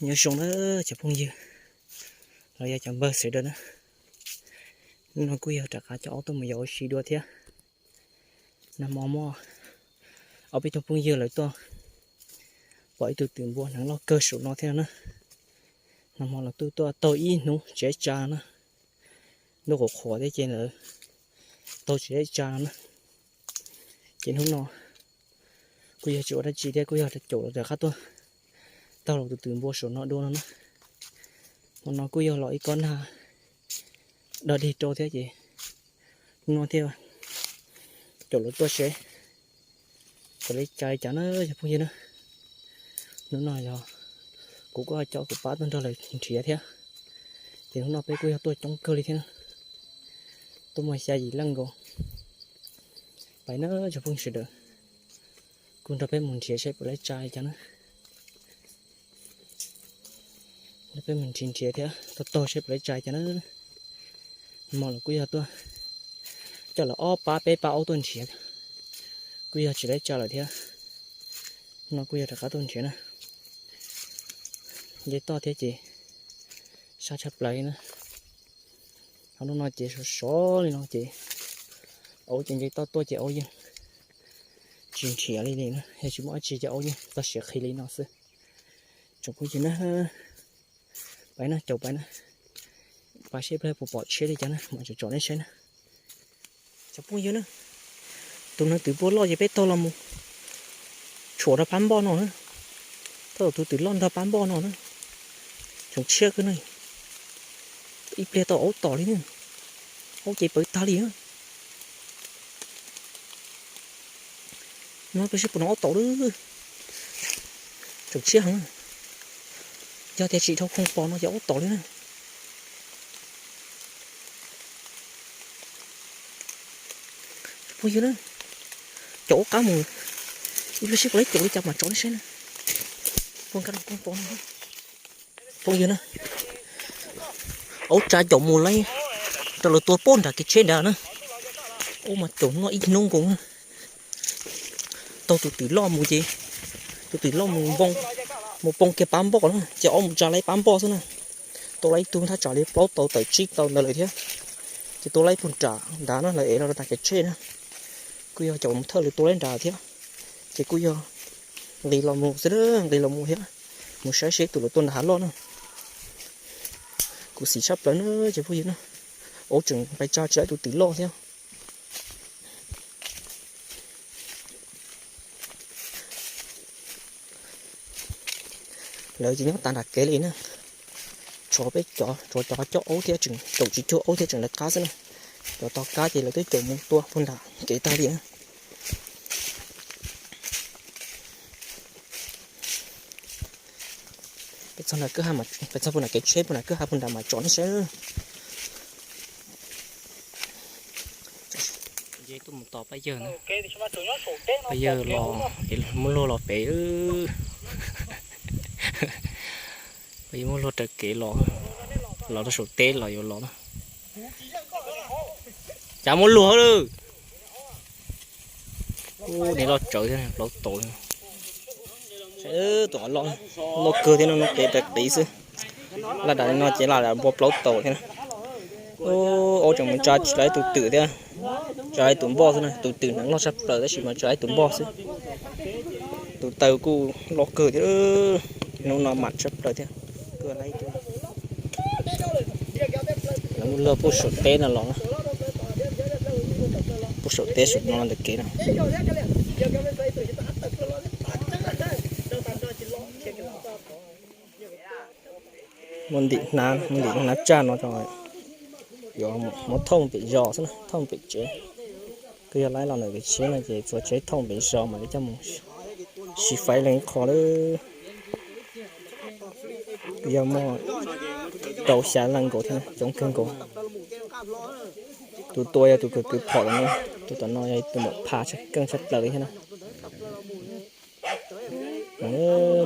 Nyob zoo na cov phooj ywg los yog cov npawg sawv daws na, hnub no kuj yog rov qab coj aub tuaj mus yos ua si dua thiab. Nag hmo muaj ob peb tug phooj ywg lawv tuaj pom ib tug twm npua hneev loj kawg saum no thiab na. Nag hmo los tuaj taug ib hnub tsis tsa na, ntuj qhuav qhuav thiab ces lawv taug tsis tsa no na. Ces hnub no kuj yog tsis ua dab tsi thiab kuj yog caum lawv rov qab tuaj taug los tus twm npua saum no dua no na. Hmo no kuj yog los ib kob nag dog dig rau thiab ces hnub no thiaj caum lawv tuaj seb puas li cas li cas na cov phooj ywg na. Hnub no yog kuv kuj coj kuv pab tuaj nrog lawv nrhiav thiab, ces hnub no peb kuj yog tuaj coob kawg li thiab na. Tuaj muaj xya yim leej nkaus. Pais na cov phooj ywg sawv daws, kuj nrog peb mus nrhiav seb puas li cas li cas na. Nrog peb mus nrhiav nrhiav thiab taug taug seb puas li cas li cas na. Hmo los kuj yog tuaj coj lawv ob pab peb pab aub tuaj nrhiav, kuj yog tsis li cas lawm thiab. No kuj yog rov qab tuaj nrhiav na. Nce toj thiab ces sab tshaj plaws li na. Ho hnub no ces sov sov li no ces aub ces nce toj tuaj ces aub yeej tsis nrhiav li li na, yog tsis muaj dab tsi ces aub yeej txog siav qhi li no xwb. Tsoom phooj ywg na, pais na caum pais na, pais seb puas pom tshiab li cas na mam tsom tsom nej saib na. Cov phooj ywg na, tus no twm npua loj ces peb taug los mus tshuam rau pab npoj no na. Taug tus twm loj ntog pab npoj no na. Tsoom tshiab kawg na, ib pliag tau aub tom li na. Aub ces pawv tag li na. No peb seb puas no aub tom lawm. Tsoom tshiab heev, yog tias tsis dhau khoom pos no ces aub tom li na. Phooj ywg na, caum aub qab mus, ib pliag seb puas laib caum li cas mam tso nej saib na. Phooj ywg na, aub tsa caum mus laib rau lawv tua pem nram kev tsheb nrad na. Aub mas caum noj ib hnub nkaus na. Taug tus twm loj mus ces tus twm loj mus, mus poob kiag pab npoj na ces aub mus tsa laib pab npoj xwb na. Tua laib ib tug thaj tsam li plaub tau tawm tsib tau ntawd lawm thiab. Ces tua laib ib tug nram nrad na, lawv ev los rau nram kev tsheb na. Kuj yog caum mus thawj lawv tua laib nrad thiab. Ces kuj yog nqis los mus xwb, nqis los mus thiab, mus saib seb tus lawv tua nrad hav loj na. Khuv xim tshaj plaws na cov phooj ywg na, aub tseem pais tsa tsis laib tus twm loj thiab. Lawv ces nyob tas nram kev li na. Tshuav peb cov, tshuav cov coj aub thiab tseem caum tsis cuag aub thiab tseem lawv qab xwb na. Cov tos kab ces lawv twb caum mus tua puag nram kev tag li na. Peb txog nram kwj ha, peb txog puag nram kev tsheb puag nram kwj ha puag nram mas tso nej saib. Tuaj mus tos pab yawg na, pab yawg los, muab luag los pem. Pab yawg muab luag raws kev los, los rau saum teb los yuav los na. Cas muab luag lawm. Ub, niag loj tsawv thiab plaub tau. Tus loj, loj kawg thiab no, no qev pes qev xwb. Laj dam li no ces laj dam npua plaub tau thiab na. Aub tseem mus tsa tsis laib tus twm thiab, tsa laib tus npoj xwb na. Tus twm hneev loj tshaj plaws tab sis mas tsa laib tus npoj xwb. Tus taw kuj loj kawg thiab, hnub no mam tshaj plaws thiab. Lawv muab luag puag saum teb no los, puag saum teb saum no ntawm kev no. Muaj ntim hnab, muaj ntim hnab tsaj no, yuav muab thauj pem zos xwb na, thauj pem tsev. Kuj yog laib los ntawm kev tsheb no ces txhua tsheb thauj pem zos mam li coj mus siv faib leej ib qho lawm. Kuj yog muaj rau xya leej nkaus thiab, coob kawg nkaus. Tus tua yog tus kws kwv phom los no, tus tom no yog tus maum pha tshaj keej tshaj plaws li thiab na.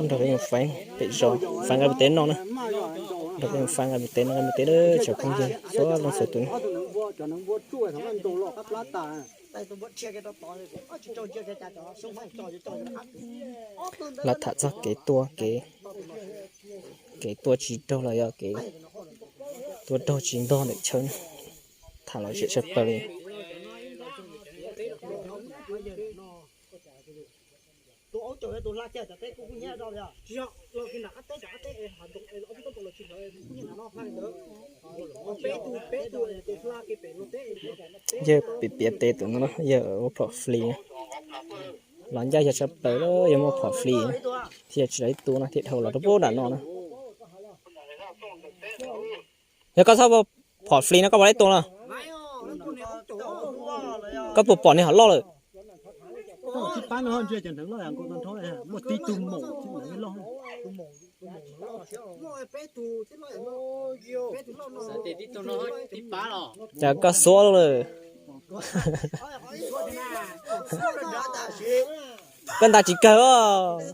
Nrog peb mus faib pem zos, faib nqaij pem teb noj na. Nrog peb mus faib nqaij pem teb noj, nqaij pem teb na tsoom phooj ywg txhua leej txhua tus. Lawv tham txog kev tua kev Kev tua tsis raug los yog kev tua raug tsis ntog ntawm chaw na. Tham lom zem tshaj plaws li. Yawg piav piav tes tus no na, yawg ua phom flis na. Los ncaj yawg tshaj plaws, yawg muaj phom flis na, thiaj tsis tau ib tug no thiaj dhau los rau pub nram no na. Yog koj txhob phom flis no koj puas tau ib tug no? Koj puas pom nws hom loj lawm? Cas koj xuav lawm. Koj nta tsis kawg os.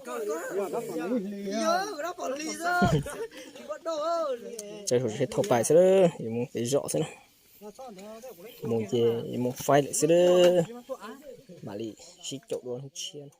Tsav seb thauj pais xwb, yuav mus pem zos xwb na. Mus ces yuav mus faib lawm xwb. Mam li sib caum dua hnub tshiab.